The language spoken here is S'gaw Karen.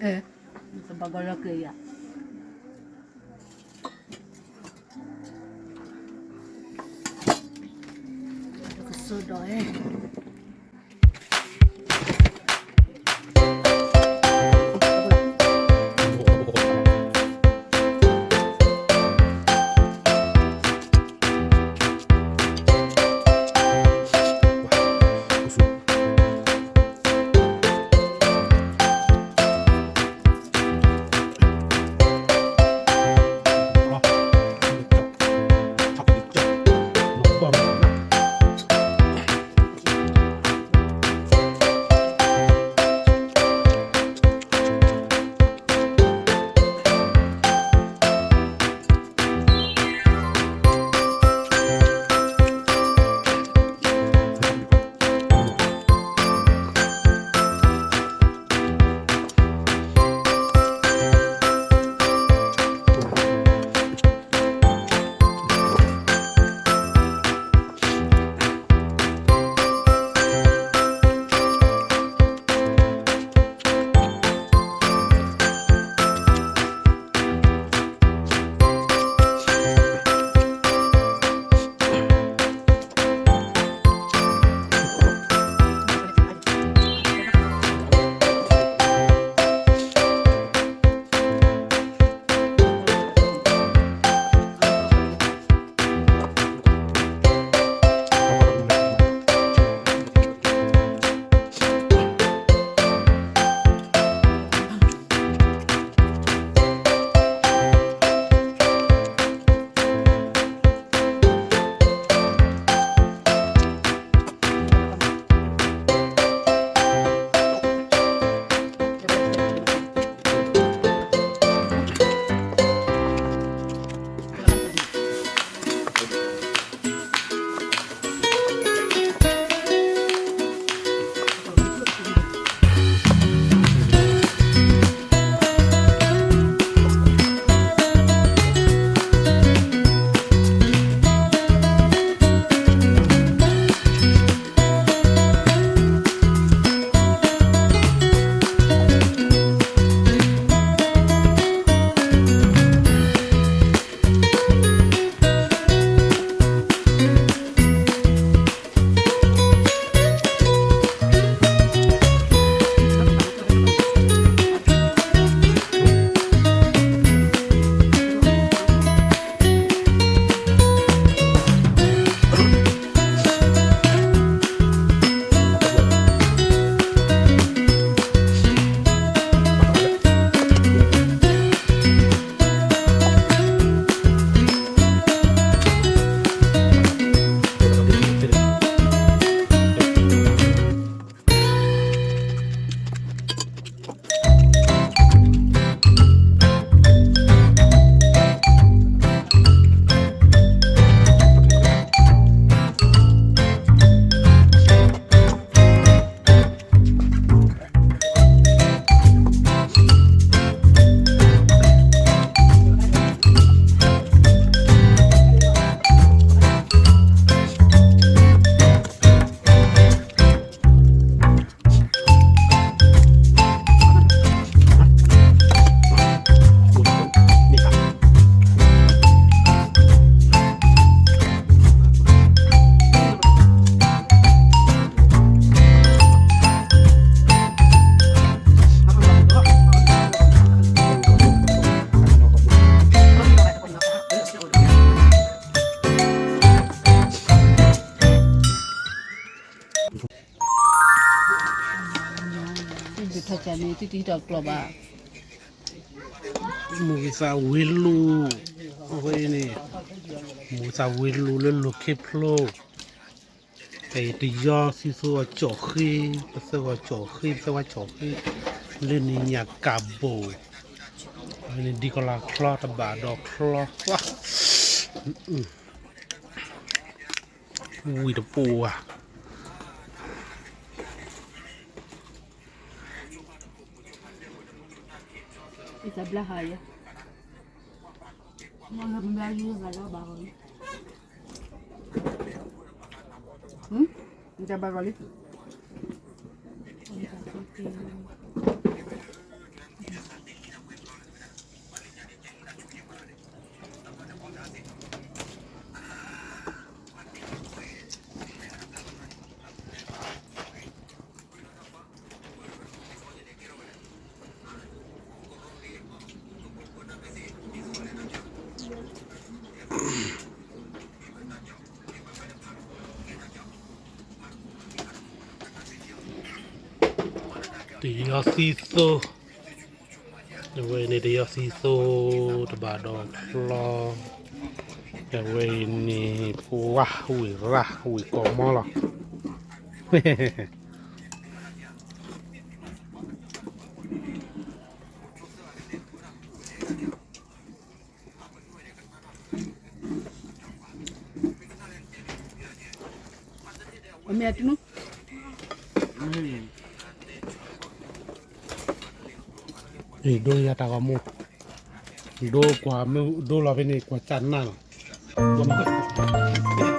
တဘၣ်ကီလၢက့ၤယၤ, ကစိဒီး, ထီၣ်ကန့ၣ် တံၢ်တံၢ်တကျီဘၣ်, မုၢ်ဂံၢ်သးဝ့ၤလိၤ, အဝဲန့ၣ် မုၢ်ဂံၢ်သးဝ့ၤလိၤလၢလိၤခ့ဖျိ, ပတယီသံသိအကၠီၣ်ဃ့, ပသၢဂီၤကၠီၣ်ဃ့, ပသၢဝါကၠီၣ်ဃ့, လၢန့ၣ်ညၣ်ကးဘိၣ်, အဝဲန့ၣ်ဒံကလၤချီတဘၣ်ဒီးချီ, ဝံၣ်တပိၢ်ဧါ. နတဘၣ်ဂီၤလံ. တယီသံသိ, အဝဲန့ၣ်တယီသံသိ, တဘၣ်ဒီးချီ, အဝဲအံၤန့ၣ် ပှၢ်ဝံၤရၣ်ဝံၤကိးမီလီၤ. ဒိယၤတၢ်ဂီၤမူ, ဒိကွၢ်မ့ၢ်ဒိလီၤဖဲန့ၣ် ကွၢ်ကၢ်နၢ်လီၤ.